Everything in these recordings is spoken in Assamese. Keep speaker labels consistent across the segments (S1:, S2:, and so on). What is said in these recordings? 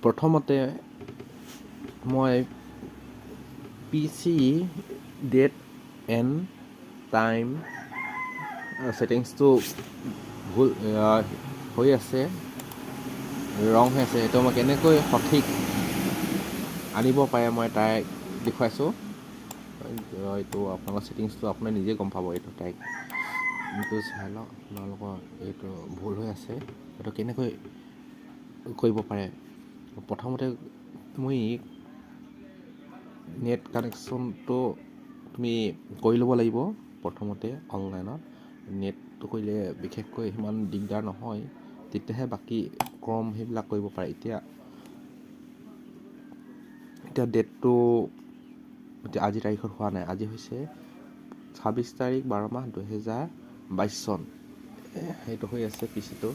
S1: প্ৰথমতে মই P C date and time ছেটিংছটো ভুল হৈ আছে, ৰং হৈ আছে। সেইটো মই কেনেকৈ সঠিক আনিব পাৰে, মই তাই দেখুৱাইছোঁ। এইটো আপোনালোকৰ ছেটিংছটো আপুনি নিজে গম পাব। এইটো তাইক এইটো চাই লওক, আপোনালোকৰ এইটো ভুল হৈ আছে, এইটো কেনেকৈ কৰিব পাৰে। প্ৰথমতে তুমি নেট কানেকশ্যনটো তুমি কৰি ল'ব লাগিব প্ৰথমতে। অনলাইনত নেটটো কৰিলে বিশেষকৈ সিমান দিগদাৰ নহয়, তেতিয়াহে বাকী ক্ৰম সেইবিলাক কৰিব পাৰে। এতিয়া এতিয়া ডেটটো এতিয়া আজিৰ তাৰিখত হোৱা নাই। আজি হৈছে 26 তাৰিখ 12 মাহ 2022 চন। সেইটো হৈ আছে পি চিটো।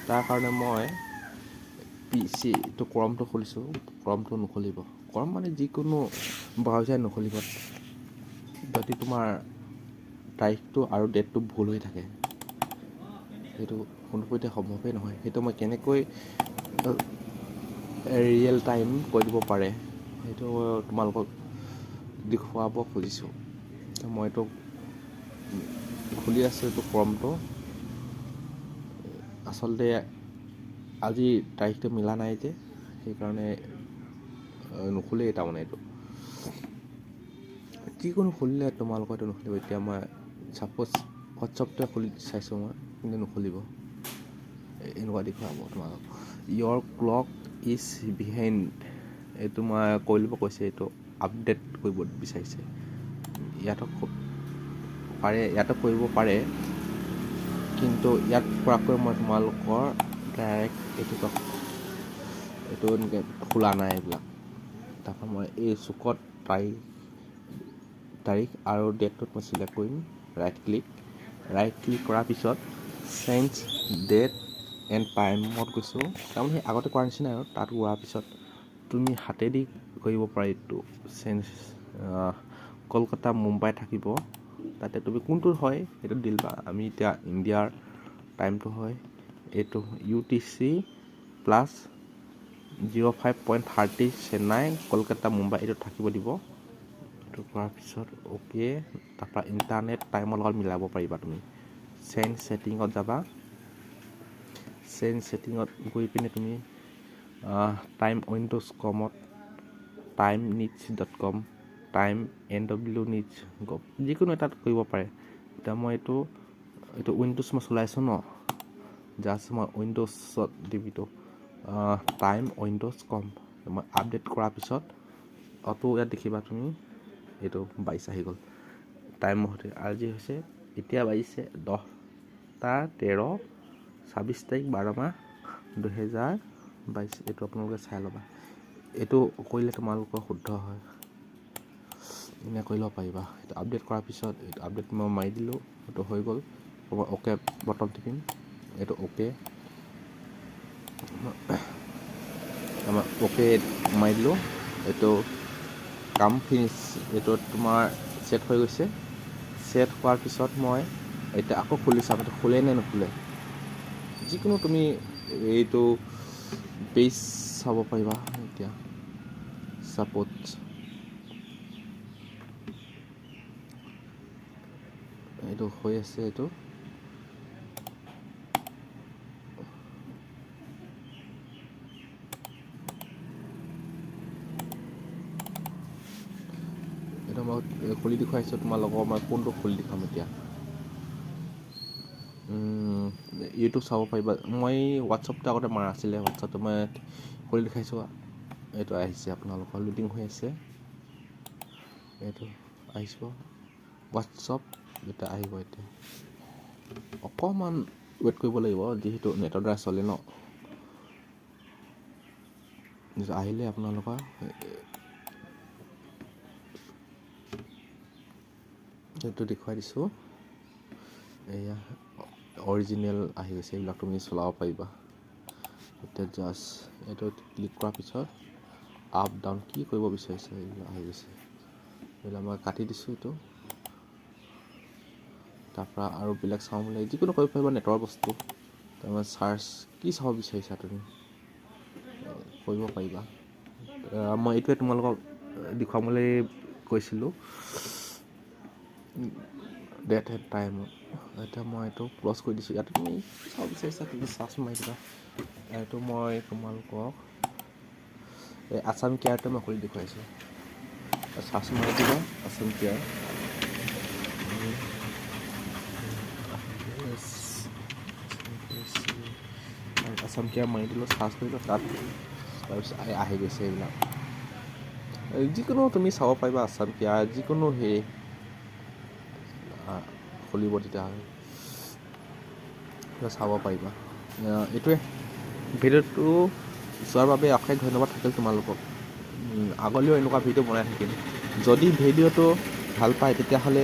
S1: তাৰ কাৰণে মই পি চিটো ক্ৰমটো খুলিছোঁ। ক্ৰমটো নুখুলিব, ক্ৰম মানে যিকোনো ব্ৰাউজাৰ নুখুলিব যদি তোমাৰ তাৰিখটো আৰু ডেটটো ভুল হৈ থাকে। সেইটো কোনোপধ্যে সম্ভৱেই নহয়। সেইটো মই কেনেকৈ ৰিয়েল টাইম কৰি দিব পাৰে, সেইটো তোমালোকক দেখুৱাব খুজিছোঁ। মই এইটো খুলি আছোঁ, এইটো ক্ৰমটো। আচলতে আজি তাৰিখটো মিলা নাই যে, সেইকাৰণে নুখুলেই। তাৰমানে এইটো যিকোনো খুলিলে তোমালোকৰ এইটো নুখুলিব। এতিয়া মই ছাপ'জ হোৱাটছআপটোৱে খুলি চাইছোঁ মই, কিন্তু নুখুলিব। এনেকুৱা দেখুৱাব তোমালোক, "Your clock is behind"। এইটো মই কৰি ল'ব কৈছে, এইটো আপডেট কৰিব বিচাৰিছে। ইয়াতো পাৰে, ইয়াতো কৰিব পাৰে, কিন্তু ইয়াত পৰাকৈ মই তোমালোকৰ ডাইৰেক্ট এইটো এইটো এনেকৈ খোলা নাই এইবিলাক। তাৰপৰা মই এই চুকত তাৰিখ আৰু ডেটটোত মই চিলেক্ট কৰিম। ৰাইট ক্লিক, ৰাইট ক্লিক কৰাৰ পিছত চেঞ্জ ডেট এণ্ড টাইমত গৈছোঁ। তাৰমানে সেই আগতে কৰাৰ নিচিনাই আৰু তাত যোৱাৰ পিছত তুমি হাতেদি কৰিব পাৰা এইটো চেঞ্জ। কলকাতা, মুম্বাই থাকিব, তাতে তুমি কোনটো হয় সেইটো দিবা। আমি এতিয়া ইণ্ডিয়াৰ টাইমটো হয় এইটো UTC plus 05.30। Chennai, Kolkata, Mumbai এইটো থাকিব দিব। এইটো কৰাৰ পিছত অ'কে। তাৰপৰা ইণ্টাৰনেট টাইমৰ লগত মিলাব পাৰিবা তুমি। চেঞ্জ ছেটিঙত যাবা। চেঞ্জ ছেটিঙত গৈ পিনে তুমি টাইম উইণ্ড'জ কমত time needs dot com, time N W needs gov, যিকোনো এটাত কৰিব পাৰে। এতিয়া মই এইটো উইণ্ড'জ মই চলাইছোঁ ন, জাষ্ট মই উইণ্ড'জত দিম। এইটো টাইম উইণ্ড'জ কম। মই আপডেট কৰাৰ পিছত অটো ইয়াত দেখিবা তুমি, এইটো 22 আহি গ'ল টাইম সৈতে। আজি হৈছে, এতিয়া বাজিছে 10টা 13, 26 তাৰিখ 12 মাহ 2022। এইটো আপোনালোকে চাই ল'বা। এইটো কৰিলে তোমালোকৰ শুদ্ধ হয়, এনে কৰি ল'ব পাৰিবা। এইটো আপডেট কৰাৰ পিছত এইটো আপডেট মই মাৰি দিলোঁ, এইটো হৈ গ'ল। মই অ'কে বটন টিপিম। এইটো অ'কে, আমাৰ অ'কে মাৰি দিলোঁ। এইটো কাম ফিনিছ। এইটো তোমাৰ ছেট হৈ গৈছে। ছেট হোৱাৰ পিছত মই এতিয়া আকৌ খুলি চাম, এইটো খোলে নে নোখোলে। যিকোনো তুমি এইটো পেজ চাব পাৰিবা। এতিয়া ছাপ'জ এইটো হৈ আছে। এইটো মই খুলি দেখুৱাইছোঁ তোমালোকক। মই কোনটো খুলি দেখুৱাম এতিয়া? ইউটিউব চাব পাৰিবা। মই হোৱাটছআপটো আগতে মাৰা আছিলে, হোৱাটছআপটো মই খুলি দেখাইছোঁ। এইটো আহিছে আপোনালোকৰ, লোডিং হৈ আছে। এইটো আহিব হোৱাটছআপ, এতিয়া আহিব। এতিয়া অকণমান ৱেইট কৰিব লাগিব, যিহেতু নেটৰ দ্বাৰা চলে ন। আহিলে আপোনালোকৰ এইটো দেখুৱাই দিছোঁ। এয়া অৰিজিনেল আহি গৈছে। এইবিলাক তুমি চলাব পাৰিবা। এতিয়া জাষ্ট এইটো ক্লিক কৰাৰ পিছত আপ ডাউন কি কৰিব বিচাৰিছে, এইবিলাক আহি গৈছে। এইবিলাক মই কাটি দিছোঁ এইটো। তাৰপৰা আৰু বেলেগ চাওঁ বুলি যিকোনো কৰিব পাৰিবা নেটৰ বস্তু। তাৰমানে চাৰ্চ কি চাব বিচাৰিছা তুমি। কৰিব পাৰিবা। মই এইটোৱে তোমালোকক দেখুৱাম বুলি কৈছিলোঁ, ডেট এণ্ড টাইম। এতিয়া মই এইটো ক্ল'জ কৰি দিছোঁ। ইয়াত তুমি চাব বিচাৰিছা, তুমি চাৰ্চ মাৰি দিবা। এইটো মই তোমালোকক এই আছাম কেয়াৰটো মই খুলি দেখুৱাইছোঁ। চাৰ্চ মাৰি দিবা আছাম কেয়াৰ। আছাম কেয়াৰ মাৰি দিলোঁ, চাৰ্চ কৰিলোঁ তাত, তাৰপিছত আহি গৈছে এইবিলাক। যিকোনো তুমি চাব পাৰিবা আছাম কেয়াৰ, যিকোনো হেৰি খুলিব তেতিয়াহ'লে চাব পাৰিবা। এইটোৱে ভিডিঅ'টো চোৱাৰ বাবে অশেষ ধন্যবাদ থাকিল তোমালোকক। আগলৈও এনেকুৱা ভিডিঅ' বনাই থাকিম। যদি ভিডিঅ'টো ভাল পায়, তেতিয়াহ'লে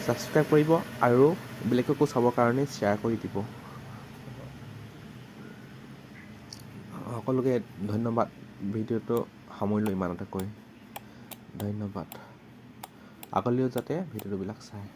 S1: ছাবস্ক্ৰাইব কৰিব আৰু বেলেগকো চাবৰ কাৰণে শ্বেয়াৰ কৰি দিব। সকলোকে ধন্যবাদ। ভিডিঅ'টো সামৰিলোঁ ইমানতে কৈ, ধন্যবাদ। আগলৈও যাতে ভিডিঅ'বিলাক চায়।